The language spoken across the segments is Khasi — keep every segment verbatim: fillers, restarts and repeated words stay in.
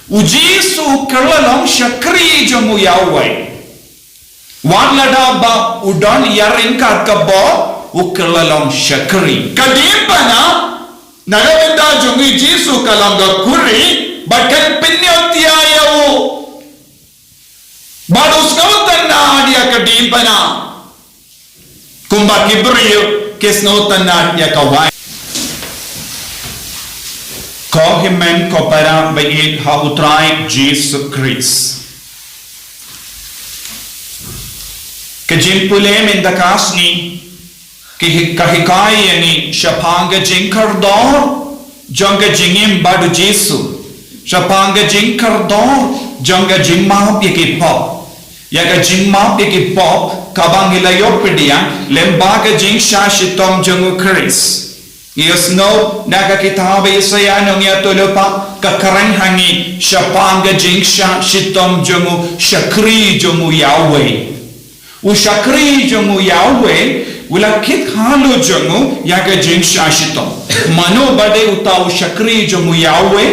U Jisu u kylla long shakri jong u Yahweh. Wat lada ba u don ïa ryngkat ka bor, u kylla long shakri. Ka diengphna na ka bynta jong u Jisu ka long ka khuri, bad kan pynïoh ïa u. Bad u sngewtynnad ïa ka diengphna. Kumba ki briew ki sngewtynnad ïa ka waiñ. Ko hynmen ko para ba ïeit ha u Trai Jisu Khrist. Ka jingpule mynta ka sngi, ki hi-, ka hikai ïa ngi shaphang ka jingkordor jong ka jingim bad u Jisu. Shaphang ka jingkordor jong ka jingmap ïa ki pop. Ïa ka jingmap ïa ki pop kaba ngi la ïoh pdiang lyngba ka jingshah shitom jong u Khrist. Ngi ïohsngew na ka kitab Isaiah nongïathuhlypa ka kren ha ngi shaphang ka jingshah shitom jong u shakri jong u Yahweh. U shakri jong u Yahweh u la kit halor jong u ïa ka jingshah shitom. Mano ba dei uta u shakri jong u Yahweh?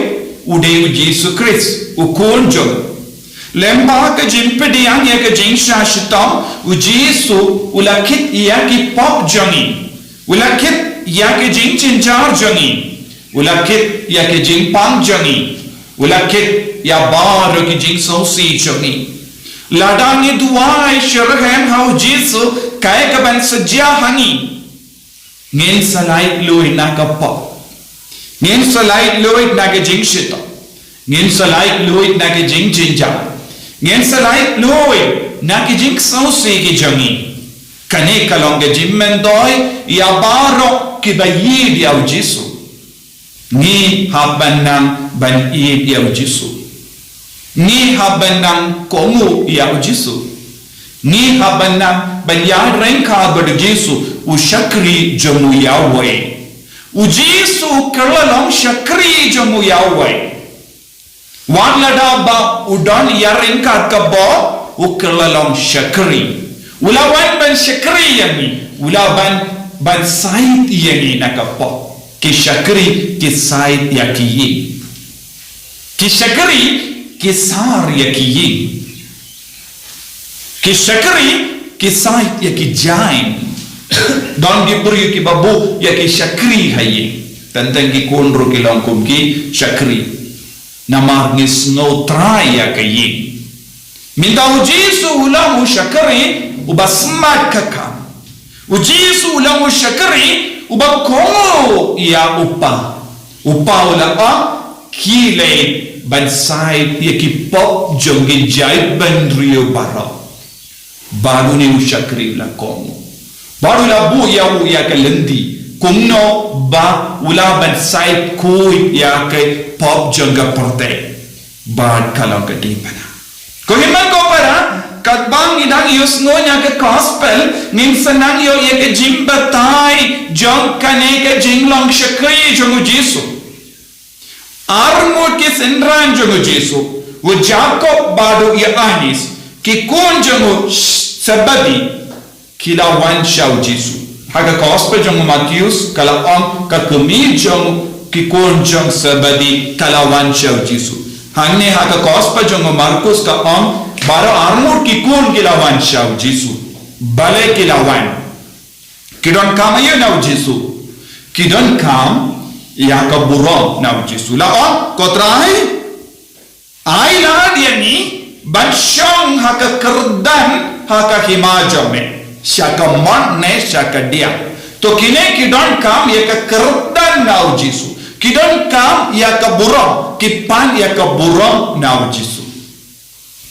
U dei u Jisu Khrist, u Khun jong u. Lyngba ka jingpdiang ïa ka jingshah shitom, u Jisu u la kit ïa ki pop jong ngi. U la kit ïa ka jingjynjar jong ngi. U la kit ïa ka jingpang jong ngi. U la kit ïa baroh ki jingsngewsih jong ngi. Lada ngi duwai syrhem ha u Jisu, kaei kaban sa jia ha ngi? Ngin sa lait luid na ka pop. Ngin sa lait luid na ka jingshitom. Ngin sa lait luid na ka jingjynjar. Ngin sa lait luid na ka jingsngewsih ki jong ngi. Kane ka long ka jingmyntoi ïa baroh kiba ïeit ïa u Jisu. Ngi hap ban nang ban ïeit ïa u Jisu. Ngi hap ban nang kohnguh ïa u Jisu. Ngi hap ban nang ban ïaid ryngkat bad u Jisu, u shakri jong u Yahweh. U Jisu u kylla long shakri jong u Yahweh. Wat lada ba u don ïa ryngkat ka bor, u kylla long shakri. U la wan ban shakri ïa ngi, u la wan ban sait ïa ngi na ka pop. Ki shakri ki sait ïa ki ïing. Ki shakri ki sar ïa ki ïing. Ki shakri ki sait ïa ki jaiñ. Don ki briew kiba buh ïa ki shakri ha ïing. Teng teng ki khun ruh ki long kum ki shakri. Namar ngi sngew trai ïa ka ïing. Mynta u Jisu u long u shakri uba smat ka kam. U Jisu u long u shakri uba kohnguh ïa u Kpa. U Kpa u la ong, khie leit ban sait ïa ki pop jong ki jaitbynriew baroh. Bad une u shakri u la kohnguh. Bad u la buh ïa u ïa ka lynti. Kumno ba u lah ban sait khuid ïa ki pop jong ka pyrthei. Bad ka long ka diengphna. Ko hynmen ko para, katba ngi dang ïohsngew ïa ka gospel, ngin sa nang ïoh ïa ka jingbatai jong kane ka jinglong shakri jong u Jisu. Arngut ki synran jong u Jisu, u Jakob bad u Ïoannis, ki khun jong u Sebedi, ki la wan sha u Jisu. Ha ka gospel jong u Mathaios ka la ong, ka kmie jong ki khun jong Sebedi ka la wan sha u Jisu. Hangne ha ka gospel jong u Markos ka ong, baroh arngut ki khun ki la wan sha u Jisu. Balei ki la wan? Ki donkam aïu na u Jisu? Ki donkam ïa ka burom na u Jisu. La ong, ko Trai, ai lad ïa ngi ban shong ha ka kyrdan ha ka hima jong me, sha ka mon ne sha ka diang. To kine ki donkam ïa ka kyrdan na u Jisu. Ki donkam ïa ka burom, ki pan ïa ka burom na u Jisu.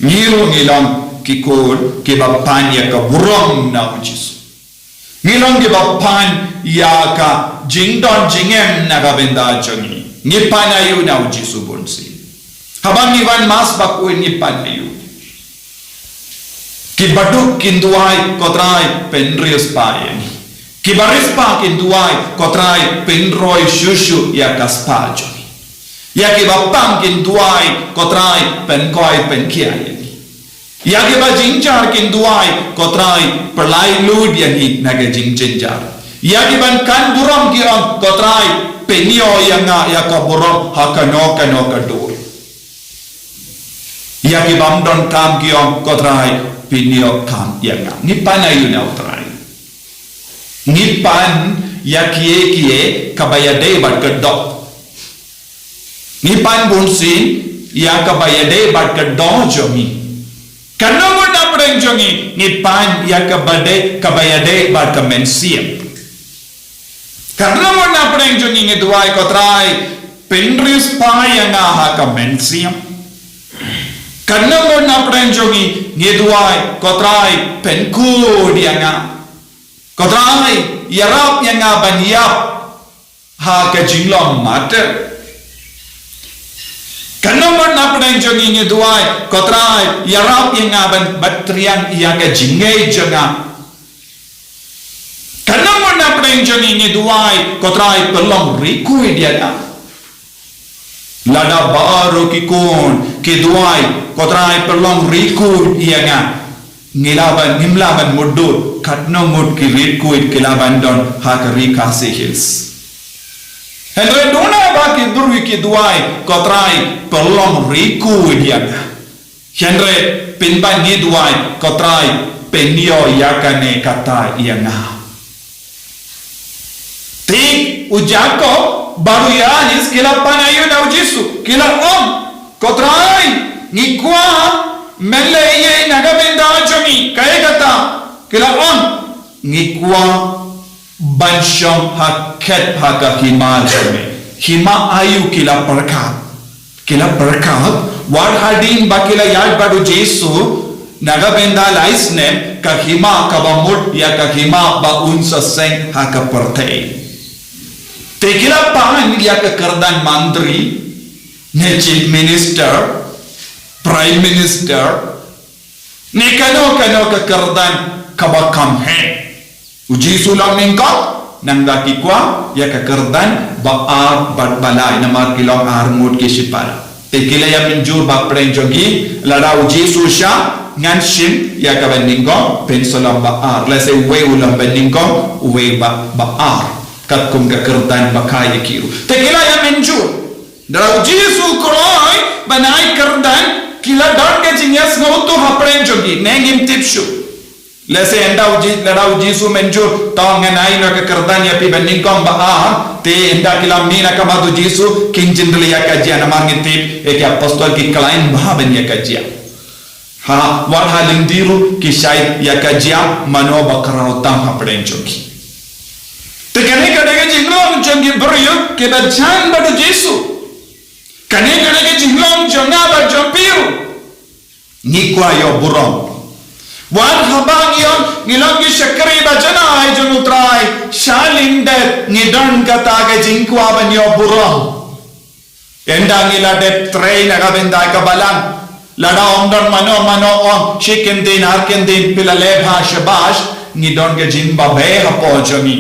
Ngi ruh ngi long ki khun kiba pan ïa ka burom na u Jisu. Ngi long kiba pan ïa ka jingdon jingem na ka bynta jong ngi. Ngi pan aïu na u Jisu bunsien? Haba ngi wan Mass bakhuid ngi pan aïu? Kiba duk kin duwai, ko Trai pynriewspah ïa ngi. Kiba riewspah kin duwai, ko Trai pynroi shuh shuh ïa ka spah jong ngi. Ïa kiba pang kin duwai, ko Trai pynkoi pynkhiah ïa ngi. Ïa kiba jynjar kin duwai, ko Trai pynlait lut ïa ngi na ka jingjynjar. Ïa kiban kan burom ki ong, ko Trai pynïoh ïa nga ïa ka burom ha kano kano ka dur. Ïa ki bym don kam ki ong, ko Trai, pynïoh kam ïa nga. Ngi pan aïu na u Trai? Ngi pan ïa kiei kiei kaba ïadei bad ka doh. Ngi pan bunsien ïa kaba ïadei bad ka doh jong ngi. Katno ngut na pdeng jong ngi ngi pan ïa kaba dei, kaba ïadei bad ka mynsiem. Katno ngut na pdeng jong ngi ngi duwai, ko Trai, pynriewspah ïa nga ha ka mynsiem. Katno ngut na pdeng jong ngi ngi duwai, ko Trai, pynkhuid ïa nga. Ko Trai, ïarap ïa nga ban ïap ha ka jinglong martyr. Katno ngut na pdeng jong ngi ngi duwai, ko Trai, ïarap ïa nga ban, ban triang ïa ka jingngeit jong nga. Katno ngut na pdeng jong ngi ngi duwai, ko Trai, pynlong riewkhuid ïa nga. Lada baroh ki khun ki duwai, ko Trai, pynlong riewkhuid ïa nga, ngi lah ban, ngim lah ban mutdur katno ngut ki riewkhuid ki lah ban don ha ka ri Khasi Hills. Hynrei duna ba ki briew ki duwai, ko Trai, pynlong riewkhuid ïa nga. Hynrei pynban ngi duwai, ko Trai, pynïoh ïa kane kata ïa nga. Te u Jakob bad u Ïoannis ki la pan aïu na u Jisu? Ki la ong, ko Trai, ngi kwah men leh ei ei na ka bynta jong ngi. Kaei kata? Ki la ong, ngi kwah ban shong ha khet ha ka hima jong me. Hima aïu ki la pyrkhat? Ki la pyrkhat, wat hadien ba ki la ïaid bad u Jisu na ka bynta lai snem, ka hima kaba mut ïa ka hima ba un sa seng ha ka pyrthei. Te ki la pan ïa ka kyrdan mantri, ne chief minister, prime minister, ne kano kano ka kyrdan kaba kham heh. U Jisu long nyngkong, nangta ki kwah ïa ka kyrdan ba ar bad ba lai, namar ki long ar ngut ki shipara. Te ki la ïa mynjur ba pdeng jong ki, lada u Jisu shah, ngan shim ïa kaba nyngkong, pynshlur ba ar. Lehse uwei u long ba nyngkong, uwei ba, ba ar. Katkum ka kyrdan ba kha ïa ki ruh. Te ki la ïa mynjur. Lada u Jisu kloi ban ai kyrdan, ki la don ka jingïasngewthuh hapdeng jong ki, ne ngim tip shuh. Lehse ynda u Ji-, lada u Jisu mynjur, to ngan ai noh ka kyrdan ïa phi ba nyngkong ba ar, te ynda ki la mih na ka mat u Jisu, kin jin ïa ka jia, namar ngi tip, eh, ki apostol ki khlaiñ bha ban ïa ka jia. Ha, wat ha lynti ruh ki shait ïa ka jia, mano ba khraw tam hapdeng jong ki. Te kane ka dei ka jinglong jong ki briew kiba jan bad u Jisu. Kane ka dei ka jinglong jong nga bad jong phi ruh. Ngi kwah ïoh burom. Wat haba ngi ong ngi long ki shakri ba janai jong u Trai, sha lyndet ngi don kata ka jingkwah ban ïoh burom. Ynda ngi la dep trei na ka bynta ka balang, lada ym don mano mano ong, shi kyntien ar kyntien phi la leh bha, shabash, ngi don ka jingbabe hapoh jong ngi.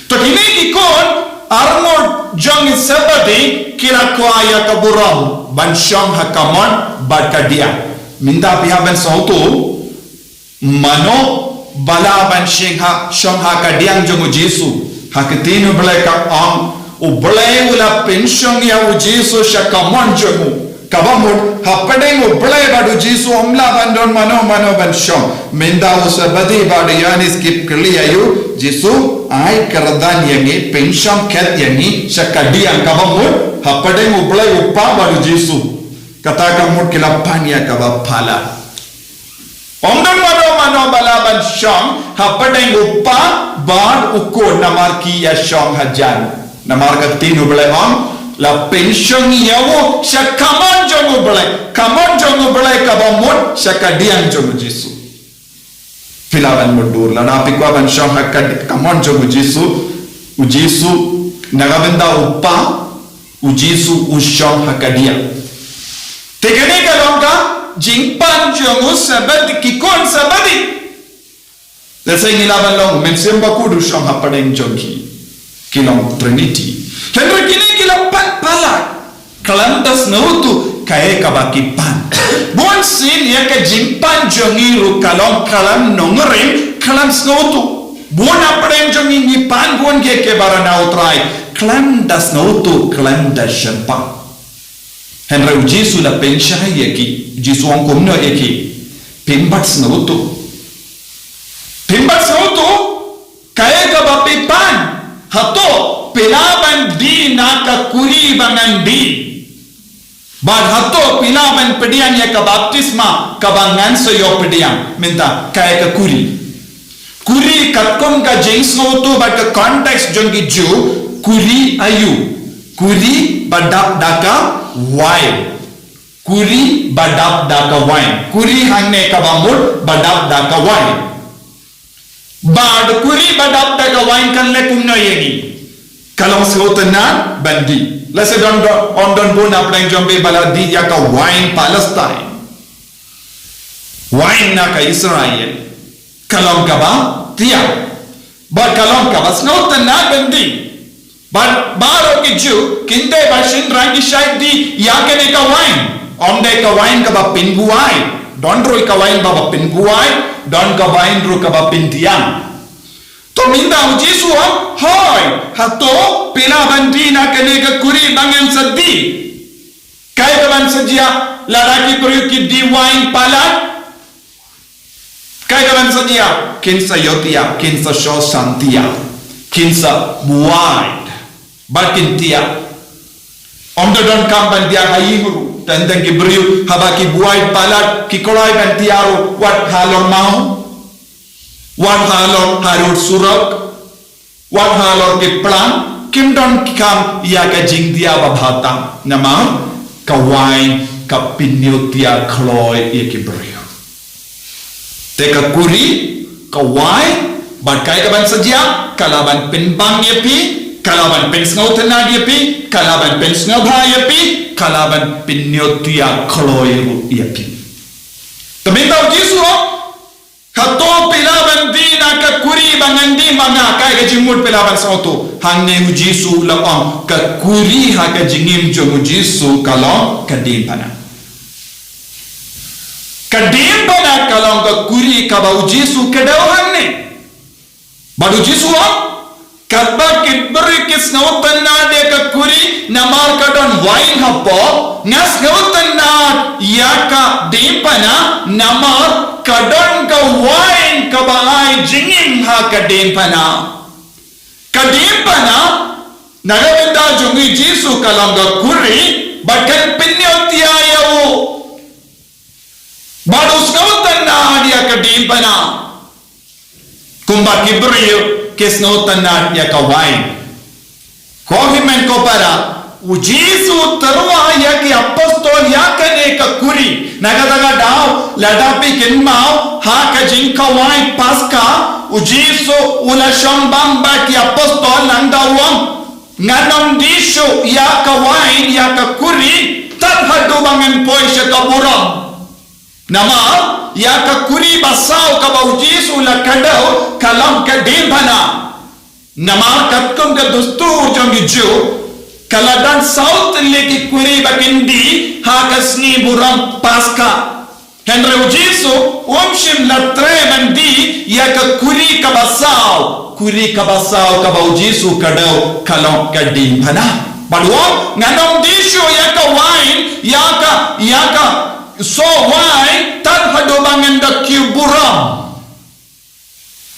To kine ki khun arngut jong u Sebedi ki la kwah ïa ka burom ban shong ha kamon bad ka diang. Mynta phi hap ban sngewthuh, mano ba lah ban shong ha, shong ha ka diang jong u Jisu? Ha ka ktien U Blei ka ong, U Blei u la pynshong ïa u Jisu sha kamon jong u. Kaba mut, hapdeng U Blei bad u Jisu ym lah ban don mano mano ban shong. Mynta u Sebedi bad u Ïoannis ki kylli ïa u Jisu, ai kyrdan ïa ngi, pynshong khet ïa ngi sha ka diang. Kaba mut, hapdeng U Blei u Kpa bad u Jisu. Kata ka mut ki la pan ïa kaba palat. Ym don mano mano ba lah ban shong hapdeng u Kpa bad u Khun, namar ki ïa shong hajan. Namar ka ktien U Blei ong, la pynshong ïa u sha kamon jong U Blei. Kamon jong U Blei kaba mut sha ka diang jong u Jisu. Phi lah ban mutdur, lada phi kwah ban shong ha ka, kamon jong u Jisu, u Jisu, na ka bynta u Kpa, u Jisu u shong ha ka diang. Te kane ka long ka jingpan jong u Sebedi, ki khun Sebedi. Lehse ngi lah ban ong, u Mynsiem Bakhuid u shong hapdeng jong ki. Ki long Trinity. Hynrei kine ki la pan palat. Khlem da sngewthuh kaei kaba ki pan. Bunsien ïa ka jingpan jong ngi ruh ka long khlem nongrim, khlem sngewthuh. Bun hapdeng jong ngi ngi pan bun kiei kiei baroh na u Trai, khlem da sngewthuh, khlem da shemphang. Hynrei u Jisu la pynshai ïa ki, u Jisu u ong kumno ïa ki? Phim pat sngewthuh. Phim pat sngewthuh, kaei kaba phi pan. Hato, phi lah ban die na ka kuri ba ngan die. Bad hato phi lah ban pdiang ïa ka baptisma kaba ngan sa ïoh pdiang, mynta kaei ka kuri. Kuri katkum ka jingsngewthuh bad ka context jong ki Jiw, kuri aïu? Kuri ba dap da ka wain. Kuri ba dap da ka wain. Kuri hangne kaba mut ba dap da ka wain. Bad kuri ba dap da ka wain kan leh kumno ïa ngi? Ka long sngewtynnad ban die. Lehse don, don, ym don bun na pdeng jong phi ba la die ïa ka wain Palestine. Wain na ka Israel. Ka long kaba thiang. Bad ka long kaba sngewtynnad ban die. Bad baroh ki Jiw, kynthei bad shynrang ki shait die ïa kane ka wain. Ym dei ka wain kaba pynbuaid. Don ruh ka wain ba, ba pynbuaid, don ka wain ruh kaba pynthiang. To mynta u Jisu u ong, hooid, hato phi lah ban die na kane ka kuri ba ngan sa die. Kaei kaban sa jia lada ki briew ki die wain palat? Kaei kaban sa jia? Kin sa ïohthiah, kin sa shoh shanthiah, kin sa buaid bad kin thiah. Ym da donkam ban thiah ha ïing ruh. Tang tang ki briew haba ki buaid palat ki kloi ban thiah ruh wat halor maw, wat halor harud surok, wat halor ki plang, kim donkam ïa ka jingthiah ba bha tam. Namar ka wain ka pynïohthiah kloi ïa ki briew. Te ka kuri, ka wain, bad kaei kaban sa jia, ka lah ban pynbang ïa phi, ka lah ban pynsngewtynnad ïa phi, ka lah ban pynsngewbha ïa phi, ka lah ban pynïohthiah kloi ruh ïa phi. Te mynta u Jisu u ong, hato phi lah ban die na ka kuri ba ngan die ma nga? Kaei ka jingmut phi lah ban sngewthuh? Hangne u Jisu u la ong, ka kuri ha ka jingim jong u Jisu ka long ka diengphna. Ka diengphna ka long ka kuri kaba u Jisu u kdew hangne. Bad u Jisu u ong, katba ki briew ki sngewtynnad ïa ka kuri namar ka don wain hapoh, nga sngewtynnad ïa ka diengphna namar ka don ka wain kaba ai jingim ha ka diengphna. Ka diengphna na ka bynta jong u Jisu ka long ka kuri bad kan pynïohthiah ïa u. Bad u sngewtynnad ïa ka diengphna kumba ki briew ki sngewtynnad ïa ka wain. Ko hynmen ko para, u Jisu u tyrwa ïa ki apostol ïa kane ka kuri. Na kata ka daw, lada phi kynmaw ha ka jingkhawai Paska, u Jisu u la shong bam bad ki apostol, nangta u ong, ngan ym die shuh ïa ka wain, ïa ka kuri, tad haduh ba ngan poi sha ka burom. Namar ïa ka kuri ba saw kaba u Jisu u la kdew ka long ka diengphna. Namar katkum ka dustur jong ki Jiw, ka la don saw tylli ki kuri ba kin die ha ka sngi burom Paska. Hynrei u Jisu um shym la treh ban die ïa ka kuri kaba saw. Kuri kaba saw kaba u Jisu u kdew ka long ka diengphna. Bad u ong, ngan ym die shuh ïa ka wain, ïa ka, ïa ka soh wain, tad haduh ba ngan da kiew burom.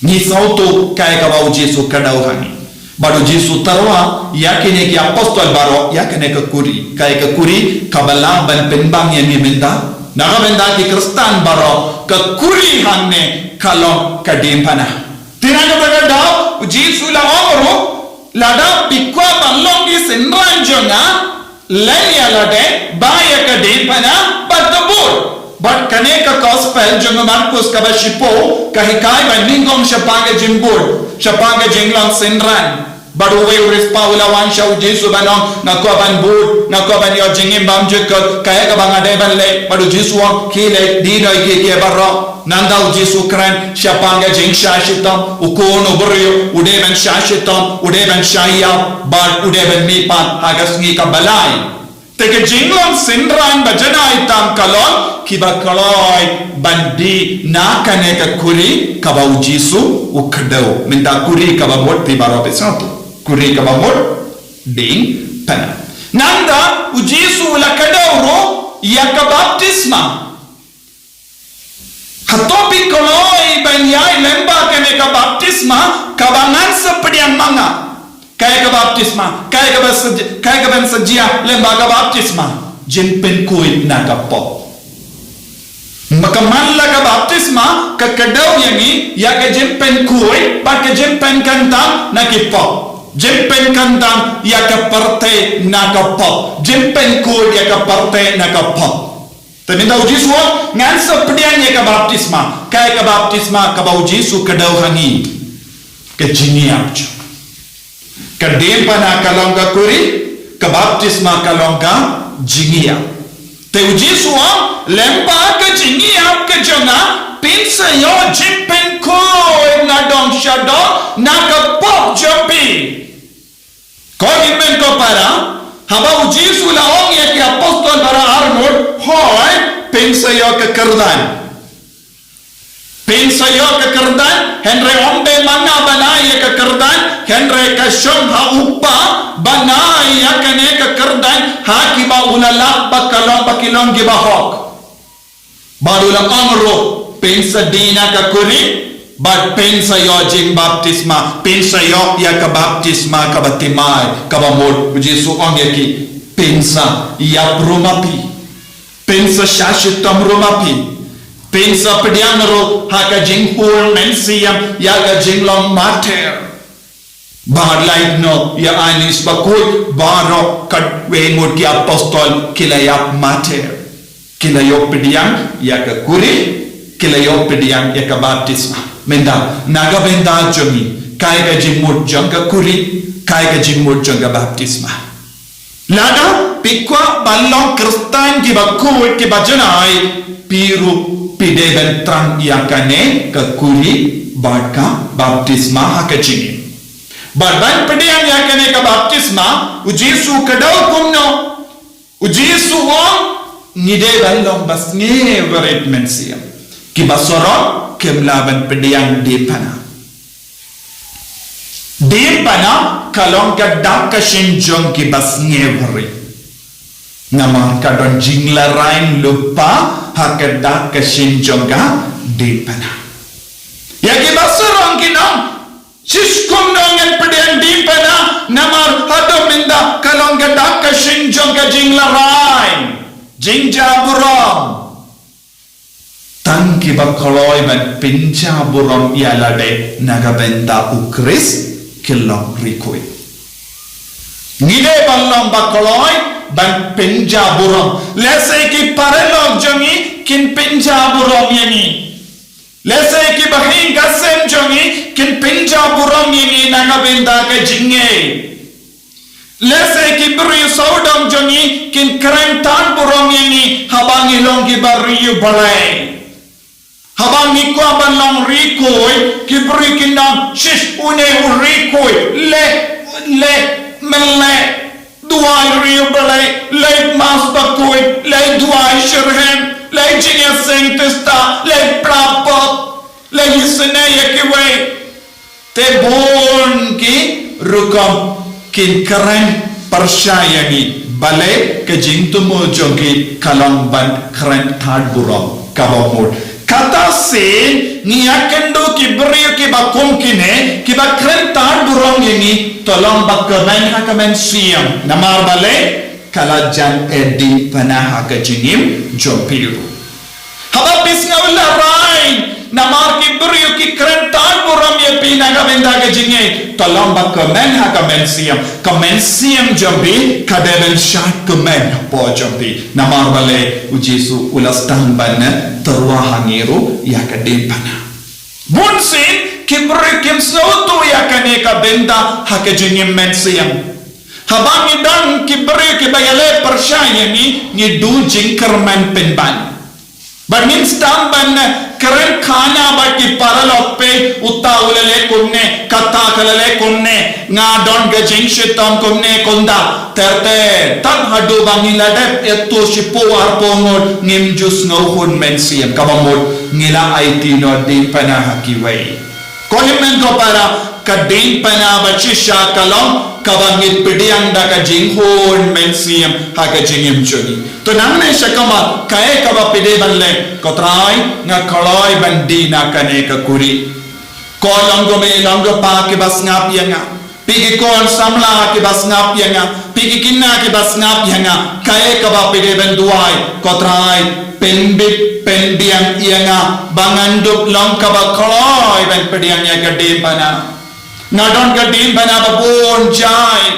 Ngi sngewthuh kaei kaba u Jisu u kdew ha ngi. Bad u Jisu u tyrwa ïa kine ki apostol baroh ïa kane ka kuri. Kaei ka kuri kaba lah ban pynbang ïa ngi mynta. Na ka bynta ki Khristan baroh ka kuri hangne ka long ka diengphna. Te na kata ka daw u Jisu u la ong ruh, lada phi kwah ban long ki synran jong nga, leh ïa lade, ba ïa ka diengphna bad to bud. Bad kane ka gospel jong u Markus kaba shiphew ka hikai ba nyngkong shaphang ka jingbud, shaphang ka jinglong synran. Bad uwei u riewspah u la wan sha u Jisu ban ong, nga kwah ban bud, nga kwah ban ïoh jingim bymjukut, kaei kaba nga dei ban leh? Bad u Jisu u ong, khie leit, die noh ïa kiei kiei baroh. Nangta u Jisu u kren shaphang ka jingshah shitom. U khun u briew u dei ban shah shitom, u dei ban shah ïap, bad u dei ban mihpat ha ka sngi kaba lai. Te ka jinglong synran ba janai tam ka long kiba kloi ban die na kane ka kuri kaba u Jisu u kdew. Mynta kuri kaba mut phi baroh phi sngewthuh. Kuri kaba mut diengphna. Nangta U Jisu u la kdew ruh ïa ka baptisma. Hato phi kloi ban ïai lyngba kane ka baptisma, kaba ngan sa pdiang ma nga? Kaei ka baptisma, kaei kaba sa, kaei kaban sa jia lyngba ka baptisma? Jingpynkhuid na ka pop. Ba ka man la ka baptisma ka kdew ïa ngi ïa ka jingpynkhuid bad ka jingpynkyntang na ki pop. Jingpynkyntang ïa ka pyrthei na ka pop. Jingpynkhuid ïa ka pyrthei na ka pop. Te mynta u Jisu u ong, ngan sa pdiang ïa ka baptisma. Kaei ka baptisma kaba u Jisu u kdew ha ngi? Ka jingïap jong. Ka diengphna ka long ka kuri, ka baptisma ka long ka jingïap. Te u Jisu u ong, lyngba ka jingïap ka jong nga, phin sa ïoh jingpynkhuid nadong shadong na ka pop jong phi. Ko hynmen ko para, haba u Jisu u la ong ïa ki apostol ba la arngut, hooid, phin sa ïoh ka kyrdan. Phin sa ïoh ka kyrdan, hynrei ym dei ma nga ban ai ïa ka kyrdan, hynrei ka shong ha u Kpa ban ai ïa kane ka kyrdan ha kiba u la lap ba ka long, ba ki long kiba hok. Bad u la ong ruh, phin sa die na ka kuri, bad phin sa ïoh jingbaptisma, phin sa ïoh ïa ka baptisma kaba thymmai, kaba mut. U Jisu u ong ïa ki, phin sa ïap ruh ma phi. Phin sa shah shitom ruh ma phi. Phin sa pdiang ruh ha ka jinghur mynsiem ïa ka jinglong martyr. Bad lait noh ïa Aeneas bakhuid, baroh katwei ngut ki apostol ki la ïap martyr. Ki la ïoh pdiang ïa ka kuri, ki la ïoh pdiang ïa ka baptisma. Mynta, na ka bynta jong ngi, kaei ka jingmut jong ka kuri, kaei ka jingmut jong ka baptisma? Lada phi kwah ban long Khristan kiba khuid kiba janai, phi ruh phi dei ban thrang ïa kane ka kuri bad ka baptisma ha ka jingim. Bad ban pdiang ïa kane ka baptisma, u Jisu u kdew kumno? U Jisu u ong, ngi dei ban long ba sngewrit mynsiem. Kiba sarong kim lah ban pdiang diengphna. Diengphna ka long ka dak ka shin jong kiba sngewrit. Namar ka don jinglarai lypa ha ka dak ka shin jong ka diengphna. Ïa kiba sarong kin ong, shisha kumno ngan pdiang diengphna, namar haduh mynta ka long ka dak ka shin jong ka jinglarai, jingjaburom. Tang kiba kloi ban pynjaburom ïa lade na ka bynta u Khrist ki long riewkhuid. Ngi dei ban long ba kloi ban pynjaburom. Lehse ki paralok jong ngi kin pynjaburom ïa ngi. Lehse ki bahaïing kasem jong ngi kin pynjaburom ïa ngi na ka bynta ka jingngeit. Lehse ki briew sawdong jong ngi kin kren tad burom ïa ngi haba ngi long kiba riewblei. Haba ngi kwah ban long riewkhuid, ki briew kin ong, shisha, une u riewkhuid, leh, leh, men leh, duwai riewblei, leh mass bakhuid, leh duwai shitrhem, leh jingïaseng Khristan, leh pla pop, leh isynei ïa kiwei. Te bun ki rukom kin kren pyrshah ïa ngi, balei ka jingthmu jong ki ka long ban kren tad burom kaba mut. Kata sien ngi ïakynduh ki briew kiba kum kine, kiba kren tad burom ïa ngi, to long ba kmen ha ka mynsiem. Namar balei? Ka la jan eh diengphna ha ka jingim jong phi ruh. Haba phi sngew larai namar ki briew ki kren tad burom ïa phi na ka bynta ka jingngeit, to long ba kmen ha ka mynsiem, ka mynsiem jong phi ka dei ban shad kmen hapoh jong phi. Namar balei? U Jisu u la sdang ban tyrwa ha ngi ruh ïa ka diengphna. Bunsien ki briew kim sngewthuh ïa kane ka bynta ha ka jingim mynsiem. Haba ngi don ki briew kiba ïaleh pyrshah ïa ngi, ngi duh jingkyrmen pynban. Ba ngim sdang ban kren khana bad ki paralok, peit uta u la leh kumne, kata ka la leh kumne, nga don ka jingshitom kumne kumta. Ter ter, tang haduh ba ngi la dep ïathuh shiphew arphew ngut, ngim ju sngewhun mynsiem, kaba mut ngi la aiti noh diengphna ha kiwei. Ko hynmen ko para, Ka diengphna ba shisha ka long kaba ngi pdiang da ka jinghun mynsiem ha ka jingim jong ngi. To nangne sha khmat kaei kaba phi dei ban leh, ko Trai nga kloi ban die na kane ka kurim. Ko long ko mei long ko pa kiba sngap ïa nga, phi ki khun samla kiba sngap ïa nga, phi ki khynnah kiba sngap ïa nga, kaei kaba phi dei ban duwai, ko Trai pynbit pynbiang ïa nga ba ngan dup long kaba kloi ban pdiang ïa ka diengphna. Nga don ka diengphna ba bun jait.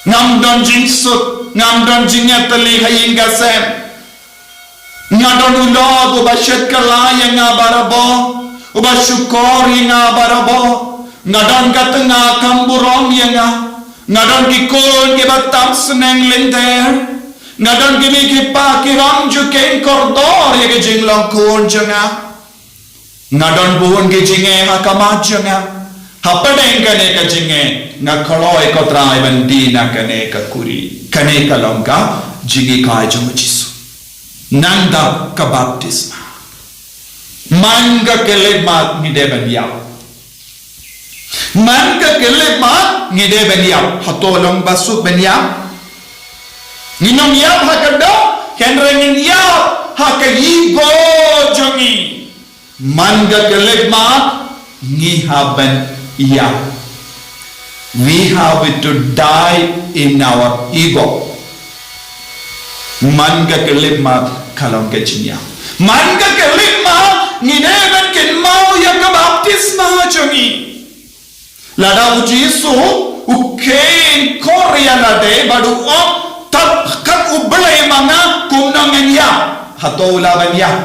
Ngam don jingsuk, ngam don jingïatylli ha ïing ha sem. Nga don u lok uba shet kylla ïa nga barabor, uba shukor ïa nga barabor. Nga don ka tnga kam burom ïa nga. Nga don ki khun kiba tam sneng lynter. Nga don ki mei ki pa ki ram ju khein kordor ïa ka jinglong khun jong nga. Nga don bun ki jingeh ha khmat jong nga. Hapdeng kane ka jingeh nga kloi, ko Trai, ban die na kane ka kurim. Kane ka long ka jinghikai jong u Jisu. Nangta ka baptisma. Man ka khyllipmat ngi dei ban ïap. Man ka khyllipmat ngi dei ban ïap. Hato long ba suk ban ïap? Ngin ym ïap ha ka doh, hynrei ngin ïap ha ka ego jong ngi. Man ka khyllipmat ngi hap ban ïap. We have to die in our ego. Man ka khyllipmat ka long ka jingïap. Man ka khyllipmat ngi dei ban kynmaw ïa ka baptisma jong ngi. Lada u Jisu u khein kor ïa lade bad u ong, tap kat u Blei ma nga, kumno ngan ïap? Hato u lah ban ïap?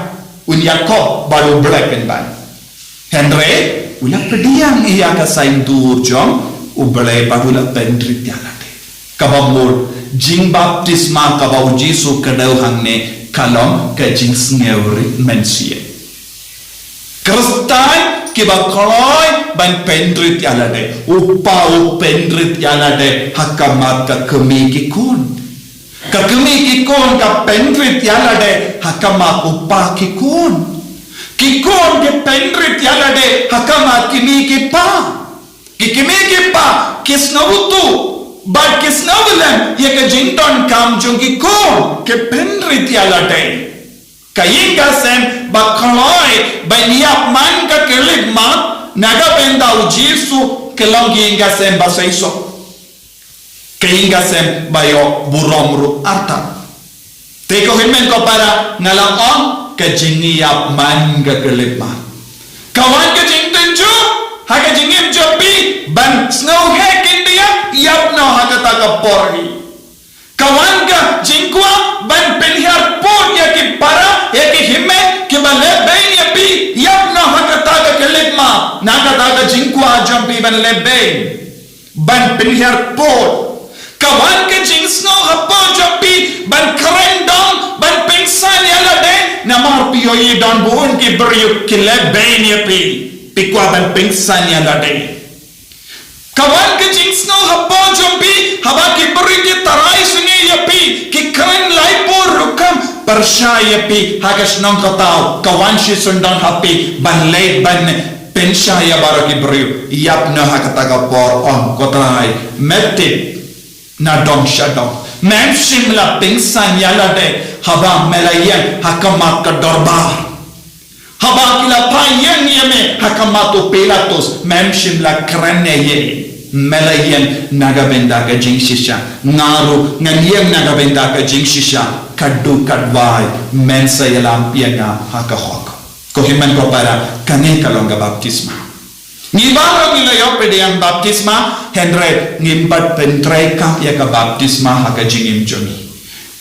Un ïakob bad u Blei pynban. Hynrei u la pdiang ïa ka saiñdur jong u Blei bad u la pynrit ïa lade. Kaba mut, jingbaptisma kaba u Jisu kdew hangne ka long ka jingsngewrit mynsiem. Khristan kiba kloi ban pynrit ïa lade. U pa u pynrit ïa lade ha khmat ka kmie ki khun. Ka kmie ki khun ka pynrit ïa lade ha khmat u pa ki khun. Ki khun ki pynrit ïa lade ha khmat ki mei ki pa. Ki kmie ki pa ki sngewthuh bad ki sngewlem ïa ka jingdonkam jong ki khun, ki pynrit ïa lade. Ka ïing ka sem ba kloi ban ïap man ka khyllipmat na ka bynta u Jisu ka long ka ïing ka sem ba seisoh. Ka ïing ka sem ba ïoh burom ruh artat. Te ko hynmen ko para, nga la ong ka jingïap man ka khyllipmat ka wan ka jingtynjuh ha ka jingim jong phi ban sngewheh khyndiat, ïap noh ha kata ka por hi. Ka wan ka jingkwah ban pynhiar pud ïa ki para, ïa ki hynmen kiba leh beiñ ïa phi, ïap noh ha kata ka khyllipmat na kata ka jingkwah jong phi ban leh beiñ, ban pynhiar pud. Ka wan ka jingsngew hapoh jong phi ban kren dong, ban pynsan ïa lade, namar phi ïohi don bun ki briew ki leh beiñ ïa phi, phi kwah ban pynsan ïa lade. Ka wan ka jingsngew hapoh jong phi haba ki briew ki tharai sngewbha ïa phi, ki kren laiphew rukom pyrshah ïa phi ha ka shnong ka thaw. Ka wan shi syndon ha phi ban leit ban pynshah ïa baroh ki briew. Ïap noh ha kata ka por, ong, ko Trai, me tip na dong sha dong, mem shym la pynsan ïa lade haba me la ïeng ha khmat ka dorbar. Haba ki la phah ïeng ïa me ha khmat u Pilatus, mem shym la kren ïa ei. Me la ïeng na ka bynta ka jingshisha. Nga ruh ngan ïeng na ka bynta ka jingshisha. Katto katne, men sa ïalam ïa nga ha ka hok. Ko hynmen ko para, kane ka long ka baptisma. Ngi baroh ngi la ïoh pdiang baptisma, hynrei ngim pat pyntreikam ïa ka baptisma ha ka jingim jong ngi.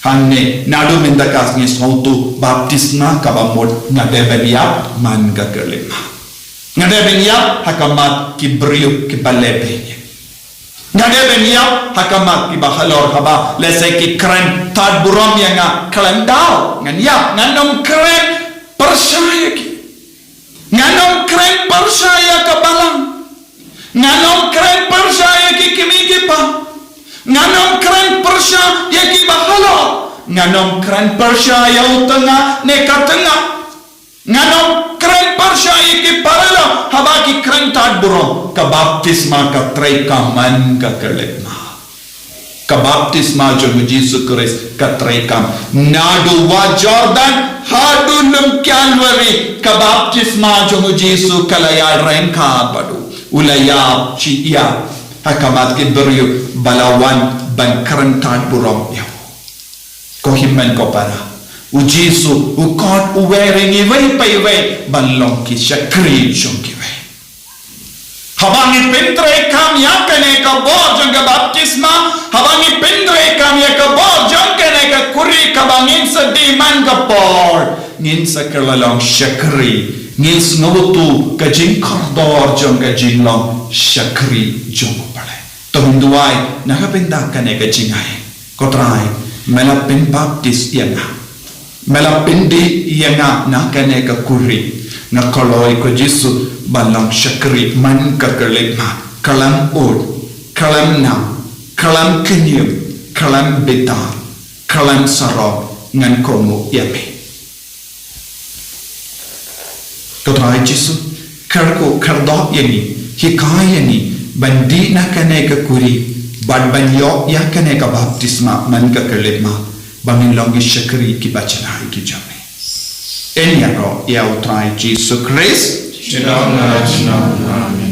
Hangne naduh mynta ka sngi sngewthuh baptisma kaba mut nga dei ban ïap man ka khyllipmat. Nga dei ban ïap ha khmat ki briew kiba leh beiñ. Nga dei ban ïap ha khmat kiba halor, haba lehse ki kren tad burom ïa nga, khlem daw ngan ïap, ngan ym kren pyrshah ïa ki. Ngan ym kren pyrshah ïa ka balang. Ngan ym kren pyrshah ïa ki kmie ki pa. Ngan ym kren pyrshah ïa kiba halor. Ngan ym kren pyrshah ïa u tnga ne ka tnga. Ngan ym kren pyrshah ïa ki paralok haba ki kren tad Burom, ka baptisma ka treikam man ka khyllipmat. Ka baptisma jong u Jisu Khrist ka treikam. Naduh wah Jordan haduh lum Kalbari, ka baptisma jong u Jisu ka la ïaryngkat bad u. U la ïap shi ïap ha khmat ki briew ba la wan ban kren tat burom ïa u. Ko hynmen ko para, u Jisu u khot uwei re ngi iwei pa iwei ban long ki shakri jong kiwei. Haba ngi pyntreikam ïa kane ka bor jong ka baptisma, haba ngi pyntreikam ïa ka bor jong kane ka khuri kaba ngin sa die man ka por, ngin sa kylla long shakri, ngin sngewthuh ka jingkordor jong ka jinglong shakri jong u Blei. To ngin duwai na ka bynta kane ka jingai. Ko Trai, me la pynbaptis ïa nga, me la pyndie ïa nga na kane ka khuri. Nga kloi ko Jisu ban long shakri man ka khyllipmat, khlem ud, khlem nam, khlem kñium, khlem bitar, khlem sarong, ngan kohnguh ïa me. Ko Trai Jisu, kyrkhu kyrdoh ïa ngi, hikai ïa ngi ban die na kane ka khuri bad ban ïoh ïa kane ka baptisma man ka khyllipmat, ba ngin long ki shakri kiba shai ki jong me. Yn ïaroh ïa u Trai Jisu Khrist. Sha ka bynta jong u. Amen.